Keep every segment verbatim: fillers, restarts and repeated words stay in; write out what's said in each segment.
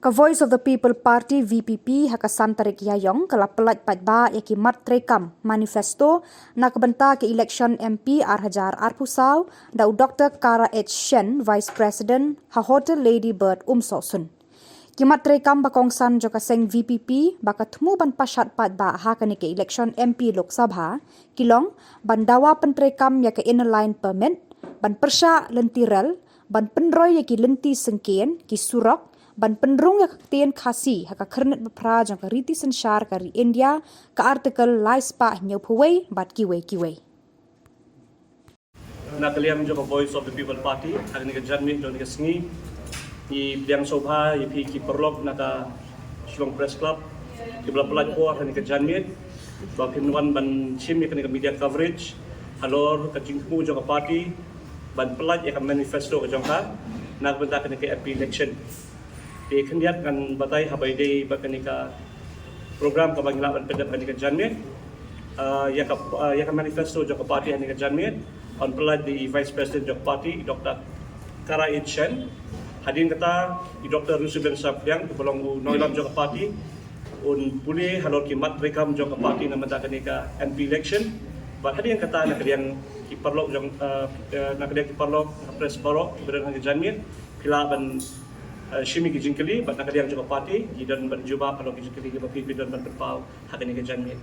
Voice of the People Party, V P P, ha ka san tarik Ïaïong ka la pyllait paidbah ïa ki mat treikam, manifesto, na ka bynta ka election M P ar hajar arphew saw, da u Doktor Kara H Shen, Vice President, ha Hotel Lady Bird, Umsohsun. Ki mat treikam ba kongsan jong ka seng V P P ba ka thmu ban pashat paidbah ha kane ka election M P Lok Sabha ki long ban dawa pyntreikam ïa ka Inner Line Permit, ban pyrshah lynti rel, ban pynroi ïa ki lynti syngkien, ki surok, ban pynrung ïa ka ktien Khasi ha ka khyrnit ba phra jong ka riti synshar ka ri India, ka Article lai spah hynñiewphew wei bad kiwei kiwei. Na ka liang jong ka Voice of the People Party, ha kane ka janmiet jong kane ka sngi, ngi pdiang sngewbha ïa phi ki paralok na ka Shillong Press Club kiba la pyllait por ha kane ka janmiet ba phin wan ban shim ïa kane ka media coverage halor ka jingthmu jong ka party ban pyllait ïa ka manifesto ka jong ka na ka bynta kane ka M P election. Te khyndiat ngan batai ha ba ïadei bad kane ka program kaba ngi lah ban pyndep ha kane ka janmiet. Ah, ïa ka, ah, ïa ka manifesto jong ka party ha kane ka janmiet yn pyllait da i Vice President jong ka party, i Doktor Kara H Shen. Hadien kata, i Doktor Rusuben Samphliang, uba long u nongïalam jong ka party, un pule halor ki mat treikam jong ka party na ka bynta kane ka M P election. Bad hadien kata, na ka liang ki paralok jong, ah, eh, na ka liang ki paralok, na press baroh kiba don ha kane ka janmiet, phi lah ban, eh, shim ïa ki jingkylli bad na ka liang jong ka party ngi don ban jubab halor ki jingkylli kiba phi, phi don ban pynpaw ha kane ka janmiet.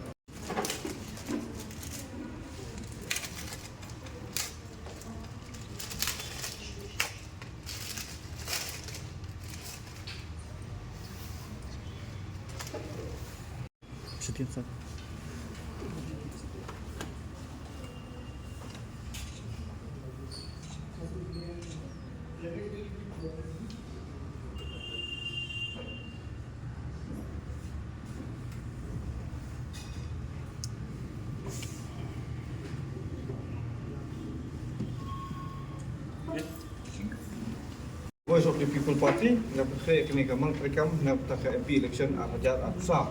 Voice of the People Party, nga pyntrei kane ka mang treikam na ka M P election ar hajar arphew saw.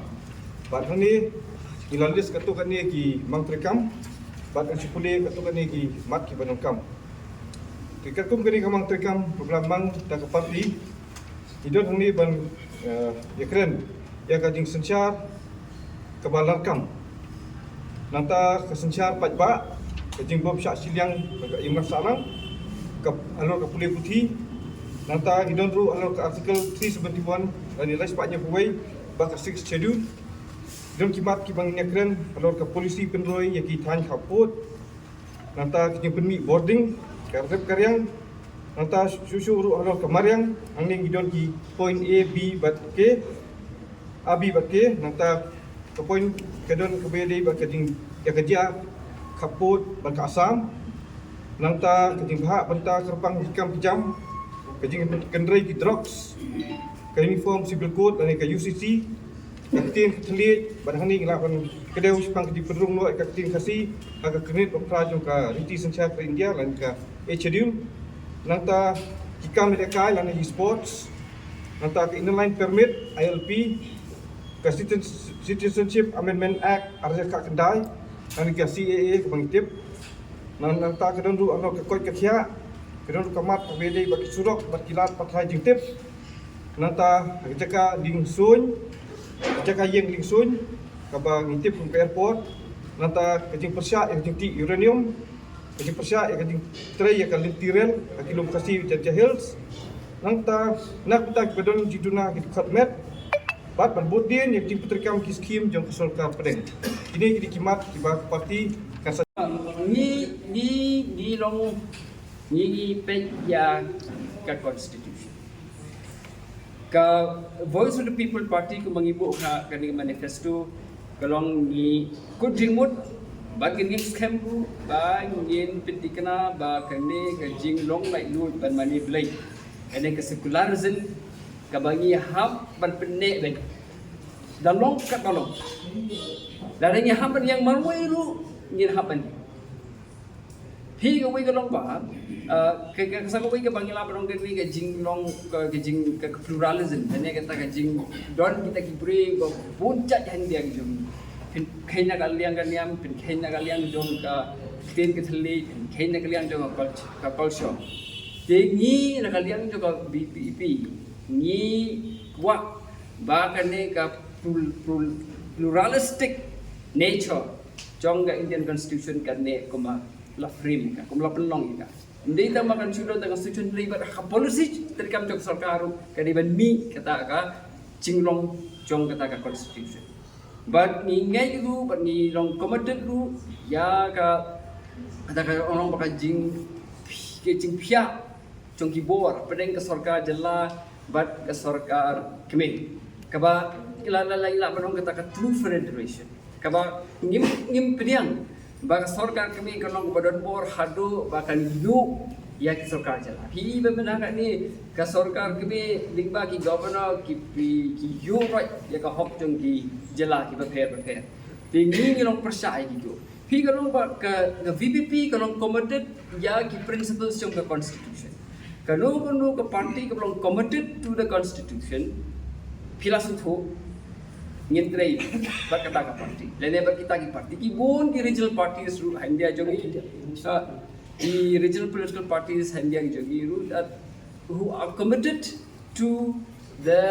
Bad hangne ngi la list katto katne ki mang treikam bad ngi shu pule katto katne ki mat kiba donkam. Te katkum kane ka mang treikam, program mang da ka party, ngi don hangne ban, eh, ïakren ïa ka jingsynshar kaba larkam. Nangta ka synshar paidbah, ka jingbym shah shiliang ka Imran Sahlang, ka halor ka pule puthi. Nangta ngi don ruh halor ka Article three seventy-one lane lai spah hynñiewphew wei bad ka Sixth Schedule. Don ki mat kiba ngin ïakren halor ka policy pynroi ïa ki thaiñ khappud. Nangta ka jingpynmih bording, ka rep ka riang. Nangta shuh shuh ruh halor ka mariang, hangne ngi don ki point A, B bad K, A, B bad K. Nangta ka point ka don kaba ïadei bad ka jing, ïa ka jia khappud bad ka Assam. Nangta ka jingbthah bynta kyrpang ki kam ki jam, ka jingkynrei ki drugs, ka Uniform Civil Code lane ka U C C, ka ktien ka thylliej, bad hangne ngi lah ban kdew shaphang ka jingpynrung noh ïa ka ktien Khasi ha ka khyrnit ba phra jong ka riti synshar ka India lane ka Eighth Schedule. Nangta ki kam ïalehkai lane ki sports. Nangta ka Inner Line Permit, I L P, ka Citizen-, Citizenship Amendment Act ar hajar khyndai, lane ka C A A kaba ngi tip. Nang, nangta ka don ruh halor ka koit ka khiah, ka don ruh ka mat kaba ïadei bad ki surok bad ki lad pathai jingtip. Nangta ka jaka lieng suiñ, ka jaka ïeng lieng suiñ kaba ngi tip kum ka airport. Nangta ka jingpyrshah ïa ka jingtih uranium, ka jingpyrshah ïa ka jingtrei ïa ka lynti rel ha ki lum Khasi Jaintia Hills. Nangta na ka bynta kiba don jingduna ki dkhot met bad ban bud dien ïa ka jingpyntreikam ki skhim jong ka sorkar pdeng. Kine ki dei ki mat kiba ka party kan sa. Ngi, ngi, ngi long, ngi, ngi peit ïa ka constitution. Ka Voice of the People Party kumba ngi buh ha kane ka manifesto ka long ngi kut jingmut bad ngi ngeit skhem ruh ba ngin pynthikna ba kane ka jinglong laitluid ban mane Blei, kane ka secularism kaba ngi hap ban pynneh beit. Da long katba long, lada ngi hap ban ïeng marwei ruh ngin hap ban ïeng. Hi kawei ka long ba, ah, ka, ka, ka sa kawei kaba ngi lah ban ong kane ka jinglong, ka, ka jing, ka, ka pluralism, kane kata ka jingdon kita ki briew ba bun jait ha India ki jong ngi. Pynkheiñ na ka liang ka niam, pynkheiñ na ka liang jong ka ktien ka thylliej, pynkheiñ na ka liang jong ka cult-, ka culture. Te ngi na ka liang jong ka V P P, ngi Wah, ba kane ka pluralistic nature jong ka Indian Constitution kane kumba la frame ka, kumba la pynlong ka. Ndei ta ma kan shuh da Constitution ri bad ka policy treikam jong sorkar ruh ka dei ban mih kata ka jinglong jong kata ka Constitution. Bad ngi ngeit ruh bad ngi long committed ruh ïa ka kata ka ong ba ka jing ka jingpyniaid jong ki bor pdeng ka sorkar jylla bad ka sorkar kmie. Kaba la la la la ban ong kata ka true federation. Kaba ngim ngim pdiang ba ka sorkar kmie ka long ba don bor haduh ba kan ïuh ïa ki sorkar jylla. Phi ba mynta kane ka sorkar kmie lyngba ki governor ki ki ïuh roi ïa ka hok jong ki jylla ki bapher bapher. Te ngi ngi long pyrshah ïa ki ïuh. Phi ka long ba ka VPP ka long committed ïa ki principles jong ka constitution. Kano kano ka party ka long committed to the constitution. Phi la sngewthuh ngin trei bad kata ka party lane bad kita ki party ki bun ki regional parties ruh ha India jong ngi. Ki regional political parties ha India jong ngi ruh that who are committed to the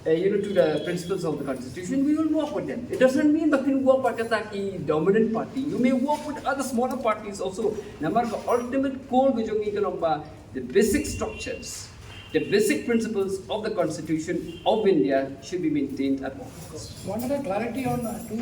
uh, you know, to the principles of the constitution, we will work with them. It doesn't mean that we work with the dominant party. You may work with other smaller parties also. Namar ka ultimate goal ka jong ngi ka long ba the basic structures, the basic principles of the Constitution of India should be maintained at all costs. Wanted a clarity on uh, two